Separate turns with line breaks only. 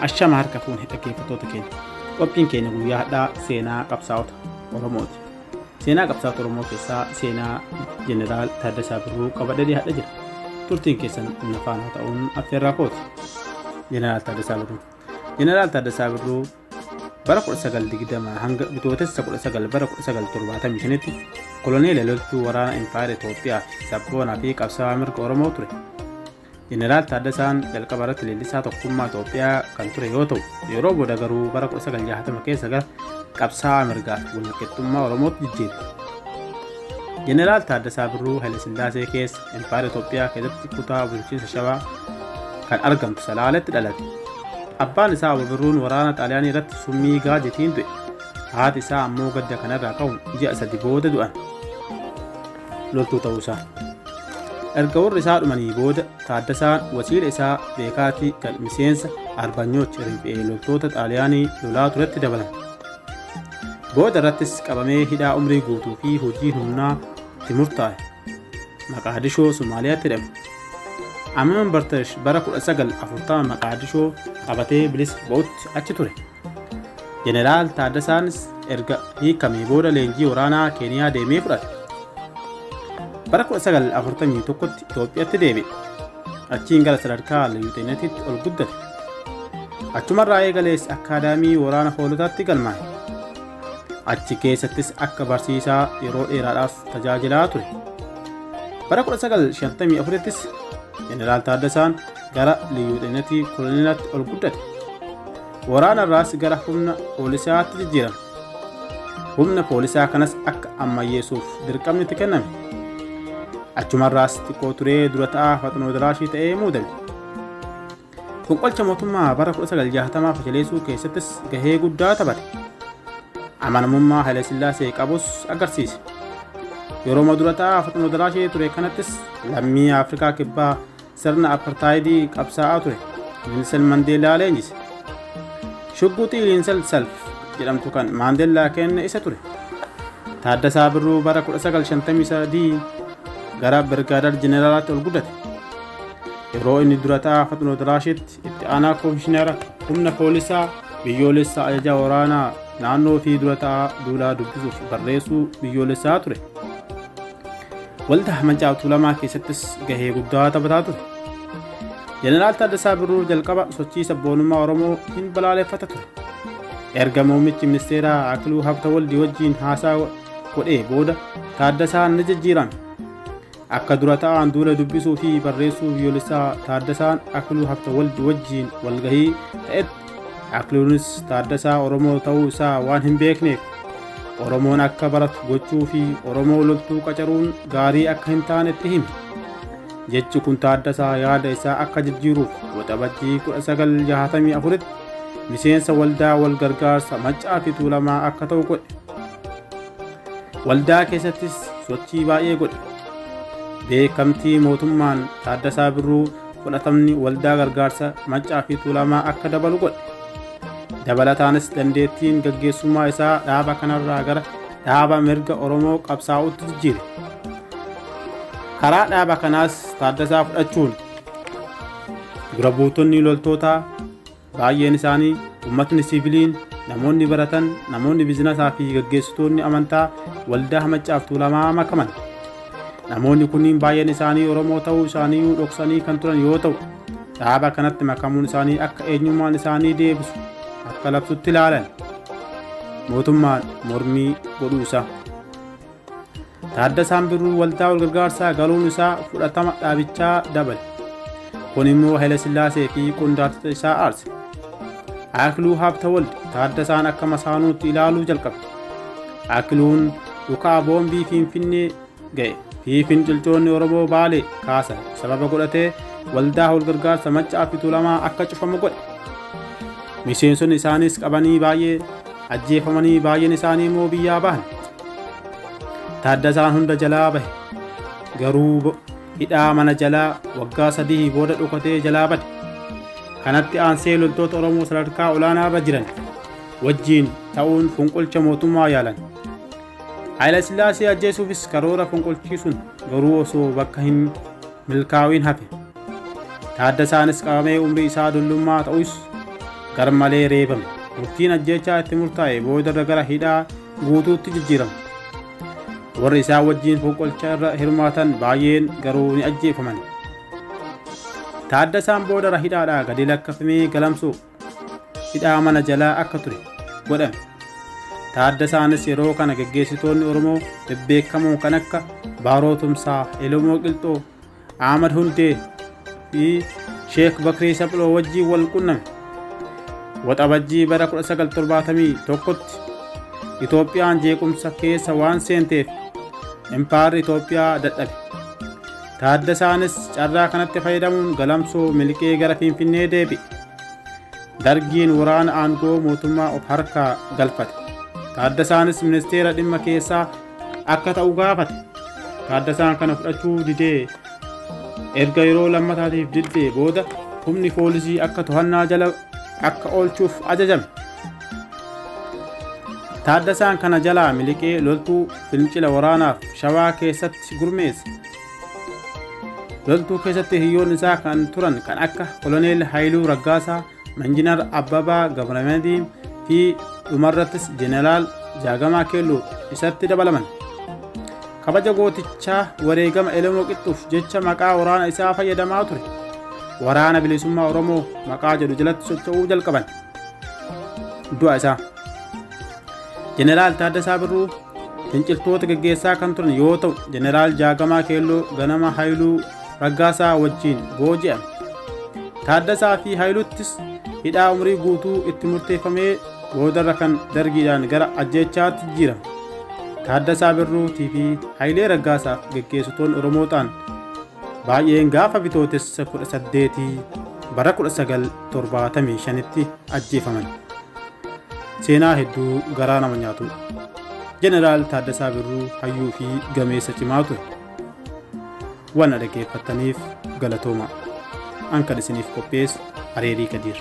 Ashama harka fuune dhaggeeffattoota keenya. Qophiin keenya guyyaa har'aa seenaa qabsaa'ota Oromooti. Seenaa qabsaa'ota Oromoo keessaa seenaa Jeneraal Taaddasaa Birruu qabadhee dhiyaadha jira. Turtiin keessan na faana ta'uun affeerraa kooti. Jeneraal Taaddasaa Birruu. Jeneraal Taaddasaa Birruu bara 1920 hanga bitootessa 19 bara 1975tti koloneela loltuu waraana Impaayera Itoophiyaa fi sabboonaa fi qabsaa'aa mirga Oromoo ture. Jeneraal Taaddasaan jalqaba irratti leellisaa tokkummaa Itoophiyaa kan ture yoo ta'u, yeroo booda garuu bara 1960 keessa gara qabsaa'aa mirgaa fi walqixxummaa Oromootti jijjiire. Jeneraal Taaddasaa Birruu Hayilasillaasee keessa Impaayera Itoophiyaa keessatti kutaa bulchiinsa Shawaa kan argamtu Salaaletti dhalate. Abbaan isaa Obbo Birruun waraana Xaaliyaanii irratti summii gaajitiin du'e. Haati isaa ammoo gadda kanarraa ka'uun ji'a 3 booda du'an. Loltuu ta'uusaa. Erga warri isaa dhumanii booda Taaddasaan wasiila isaa beekaatii kan miseensa Arbanyooch riphee loltoota Xaaliyaanii lolaa turetti dabalan. Booda irrattis qabamee hidhaa umrii guutuu fi hojii humnaa itti murtaa'e. Maqaadishoo Somaaliyaatti hidhame. Amman Bartash bara 1940 Maqaadishoo qabatee bilisa ba'utti achi ture. Jeneraal Taaddasaanis erga hiikamee booda leenjii waraanaa Keeniyaa deemee fudhate. Bara 1941tti Itoophiyaatti deebi'e. Achiin gara sadarkaa Liyuuteneetitti ol guddate. Achumarraa eegalees akkaadaamii waraana hoolotaatti galmaa'e. Achi keessattis akka barsiisaa yeroo dheeraadhaaf tajaajilaa ture. Bara 1954ttis Jeneraal Taaddasaan gara Liyuuteneetii Koloneelaatti ol guddate. Waraana irraas gara humna poolisaatti jijjiirame. Humna poolisaa kanas akka ammayyeessuuf dirqamni itti kenname. Achumarraas xiqqoo turee dura ta'aa Faxinoo Daraashii ta'ee muudame. Fonqolcha mootummaa bara 1960 fashaleessuu keessattis gahee guddaa taphate. Amanamummaa Hayilasillaasee qabus agarsiise. Yeroo dura ta'aa Faxinoo Daraashii ture kanattis lammii Afrikaa Kibbaa sirna apartaayidii qabsaa'aa ture Neelsan Mandeellaa leenjise. Shugguxii Liinsel Salf jedhamtu kan Maandeellaa kenne isa ture. Taaddasaa Birruu bara 1953 gara Birgaadar Jeneraalaatti ol guddate. Yeroo inni dura ta'aa Faxinoo Daraashiitti itti aanaa koomishinara humna poolisaa biyyoolessaa ajaja waraanaa naannoo fi dura ta'aa duulaa dubbisuuf barreessuu biyyoolessaa ture. Waldaa Maccaa Tuulamaa keessattis gahee guddaa taphataa ture. Jeneraal Taaddasaa Birruu jalqaba sochii sabboonummaa Oromoo hin balaaleffata ture. Erga muummichi ministeeraa Akiluu Habtawaldii wajjin haasaa godhee booda Taaddasaan ni jijjiirame. Akka dura ta'aan duula dubbisuu fi barreessuu biyyoolessaa Taaddasaan Akiluu Habtawaldii wajjin walgahii ta'etti Akiluunis Taaddasaa Oromoo ta'uu isaa waan hin beekneef Oromoon akka baratu gochuu fi Oromoo loltuu qacaruun gaarii akka hin taanetti hime. Jechi kun Taaddasaa yaada isaa akka jijjiiruuf Waxabajjii 1964tti miseensa waldaa wal gargaarsa Maccaa fi Tuulamaa akka ta'u godhe. Waldaa keessattis sochii baay'ee godhe. Beekamtii mootummaan Taaddasaa Birruu fudhatamni waldaa gargaarsa Maccaa fi Tuulamaa akka dabalu godhe. Dabalataanis dandeettiin gaggeessummaa isaa dhaaba kanarraa gara dhaaba mirga Oromoo qabsaa'utti jijjiire. Karaa dhaaba kanaas Taaddasaa fudhachuun dura buutonni loltootaa baay'een isaanii uummatni siviiliin, namoonni baratan, namoonni biizinasaa fi gaggeessitoonni amantaa waldaa Maccaa fi Tuulamaa makaman. Namoonni kunniin baay'een isaanii Oromoo ta'uu isaanii dhoksanii kan turan yoo ta'u, dhaaba kanatti makamuun isaanii akka eenyummaan isaanii deebisu akka labsutti ilaalan. Mootummaan mormii godhuu isaa. Taaddasaan Birruu waldaa wal gargaarsaa galuun isaa fudhatama dhaabichaa dabale. Kun immoo Hayilasillaasee fi qondaaltota isaa aarse. Akiluu Habtawald Taaddasaan akka masaanuutti ilaaluu jalqabe. Akiluun dhukaa boombii Finfinnee ga'e fi finciltoonni Oromoo Baalee kaasan sababa godhatee waldaa wal gargaarsa Maccaa fi Tuulamaa akka cufamu godhe. Miseensonni isaanis qabanii baay'ee ajjeefamanii baay'een isaanii immoo biyyaa bahan. Taaddasaan hunda jalaa bahe. Garuu hidhaa mana jalaa waggaa 3 booda dhokatee jalaa bade. Kanatti aansee loltoota Oromoo sadarkaa olaanaa irra jiran wajjin ta'uun fonqolcha mootummaa yaalan. Hayilasillaasee ajjeesuufis karoora fonqolchiisuun garuu osoo bakka hin milkaa'in hafe. Taaddasaanis qabamee umrii isaa dullummaa ta'us Garmalee reebame. Murtiin ajjeechaa itti murtaa'e boodarra gara hidhaa guutuutti jijjiirame. Warri isaa wajjin fonqolcha irra hirmaatan baay'een garuu ni ajjeefaman. Taaddasaan boodarra hidhaadhaa gadi lakkifamee galamsoo hidhaa mana jalaa akka ture godhame. Taaddasaanis yeroo kana geggeessitoonni Oromoo bebbeekamoo kan akka Baaroo Tumsaa, Elemoo Qilxoo, Ahmad Hundee fi Sheek Bakrii Saphloo wajjin wal qunname. Waxabajjii bara 1971tti Itoophiyaan jeequmsa keessa waan seenteef impaayerri Itoophiyaa dadhabe. Taaddasaanis carraa kanatti fayyadamuun galamsoo miliqee gara Finfinnee deebi'e. Dargiin waraana aangoo mootummaa of harkaa galfate. Taaddasaanis ministeera dhimma keessaa akka ta'u gaafate. Taaddasaan kana fudhachuu didee erga yeroo lammataatiif diddee booda humni poolisii akka to'annaa jala akka oolchuuf ajajame. Taaddasaan kana jalaa miliqee loltuu fincila waraanaaf Shawaa keessatti gurmeesse. Loltuu keessatti hiriyoonni isaa kan turan kan akka Koloneel Haayiluu Raggaasaa, Injiinar Abbabaa Gabramadiin fi dhumarrattis Jeneraal Jaagamaa Keelloo isatti dabalaman. Kabaja gootichaa wareegama Elemoo Qilxuuf jecha maqaa waraana isaa fayyadamaa ture. Waraana bilisummaa Oromoo maqaa jedhu jalatti socho'uu jalqaban. Du'a isaa. Jeneraal Taaddasaa Birruu finciltoota geggeessaa kan turan yoo ta'u, Jeneraal Jaagamaa Keelloo ganama Haayiluu Raggaasaa wajjin booji'ame. Taaddasaa fi Haayiluttis hidhaa umurii guutuu itti murteeffamee boodarra kan dargiidhaan gara ajjeechaatti jijjiirame. Taaddasaa Birruutii fi Hayilee Raggaasaaf geggeessitoonni Oromoo ta'an baay'een gaafa bitootessa 18 bara 1975tti ajjeefaman. Seenaa hedduu garaa nama nyaatudha. Jeneraal Taaddasaa Birruu hayyuu fi gameessa cimaa ture. Waan dhaggeeffattaniif galatooma. An kan isiniif qopheesse Areerii Kadiir.